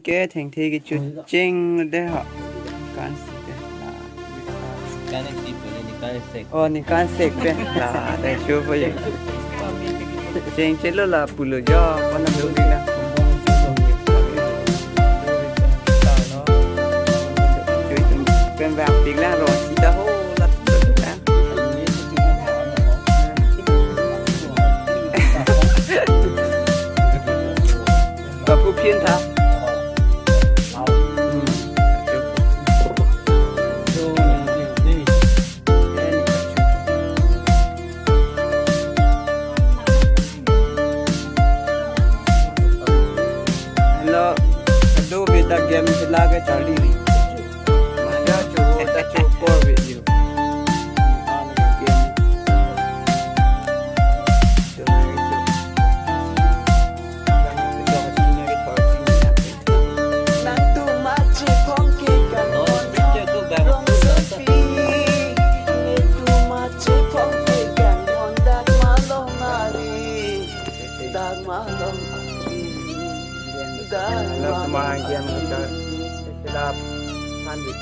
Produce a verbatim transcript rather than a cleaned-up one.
Ke thengthe kechocheng de ha. Kan si de. La. Kan si pule ni kan sek. Oh, ni kan sek de. La, de chu po ye. Cheng chelo la pulo jo, kona do di la. Pen bang pik la ro sita ho la. Kapu phin tha. Hello, hello, beta game khela ke charli ri. Maja chu, ta chu por video. Nangtum achephong ke kan rong sepi. Nangtum achephong ke kan dak malong ari. Dak malong ari. Dak Hello, malong semua yang ari. Kita, kita kan di